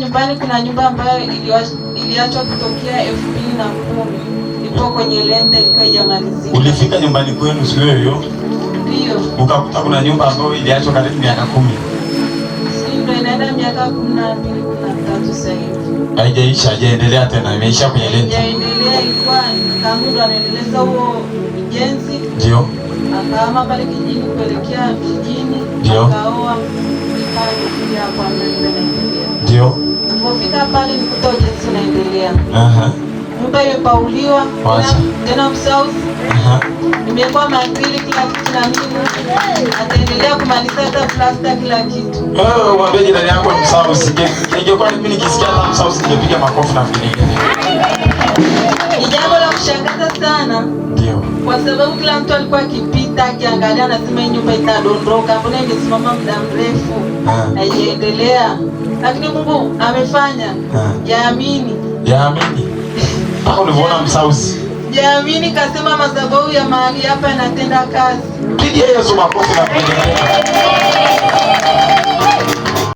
Nyumbani kuna nyumba ambayo iliachwa kutokea 2010, ipo kwenye lenta, ilikuwa haijamalizika. Ulifika nyumbani kwenu siku hiyo? Ndio. Ukakuta kuna nyumba ambayo iliachwa karibu miaka 10. Si ndio, inaenda miaka 12, 13 sasa hivi. Haijaisha, haijaendelea tena, imeisha kwenye lenta. Haijaendelea, ilikuwa kakangu ndo anaendeleza huo ujenzi. Ndio. Akahama pale kijijini kuelekea mjini. Ndio. Akaoa, nikaja hapo inaendelea. Ndio. Nilipofika pale nikuta ujenzi unaendelea. Nyumba imepauliwa Wacha. tena msausi. Imekuwa mapili kila kitu na mimi ataendelea kumaliza hata plasta kila kitu. Wewe mwambie jirani yako msausi. Ingekuwa mimi nikisikia hata msausi ningepiga makofi na vigelegele. Ni jambo la kushangaza sana. Ndio. Kwa sababu kila mtu alikuwa akipita akiangalia anasema hii nyumba itadondoka, mbona imesimama muda mrefu haijaendelea. Lakini Mungu amefanya. Yaamini. Yaamini. Mpaka ulivyoona msausi. Jaamini, kasema madhabahu ya mahali hapa yanatenda kazi. Pigia Yesu makofi na vigelegele.